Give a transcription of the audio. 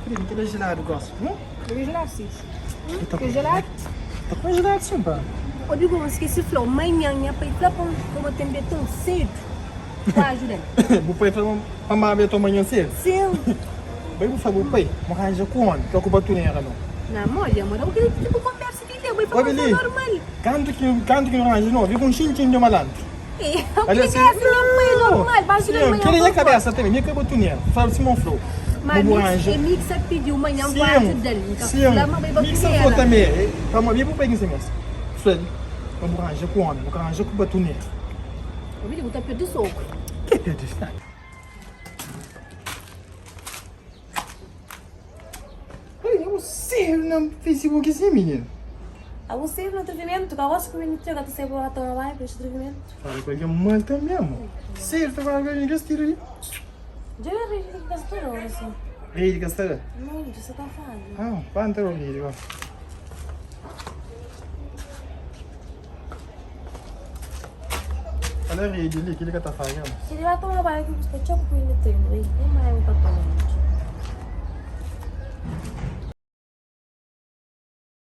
Prima, kel gelado gosi, nu? Kel gelado si. Kel gelado? Ta kongelado sim, pa. Obi ku N skesi fla-u, manhan nha pai fla pa N pa bo ten beton sedu pa ajuda-m. Bu pai fla pa N ba beton manhan sedu? Sim. Bai bu fla bu pai ma ranja ku omi, ka ku batunera no. Na modi, amor, abo kel tipu konbersa ki ten, bai fla Obi ma li, sa normal. kantu ki kantu ki nu ranja no, vi ku un xintxin di malandru. Kel kabesa nha pai é normal, ba ajuda-m manhan Kel nha por favor. kabesa tanbe, mi ka batunera, fla sima N fla-u. Ma Ma bu mi ranja. é mi ki sa pidiu manhan pa ajuda-l, N ka Sim, fla ma bai mi ki sa fla batunera. tanbe, pamodi mi bu pai ki N sa meste. Fla-l ma bu ranja ku omi, bu ka ranja ku batunera. Obi li, bu ta perde sogru. Ke perde nada. Olha, eu sei na Facebook sim, menino. Algum serve no atrevimento, ka gosta ku minti, ka ta serve pa toma banho, pa atrevimento. Fala com alguém mal também, amor. Sério, tá falando com alguém que estira ali. Já é rede de castor, assim. Rede de castor? Não, já está falando. Ah, quanto é o rede, ó. Olha a rede ali, que ele que tá falando. Se ele vai tomar banho, que custa tchau com ele tem, nem mais para tomar.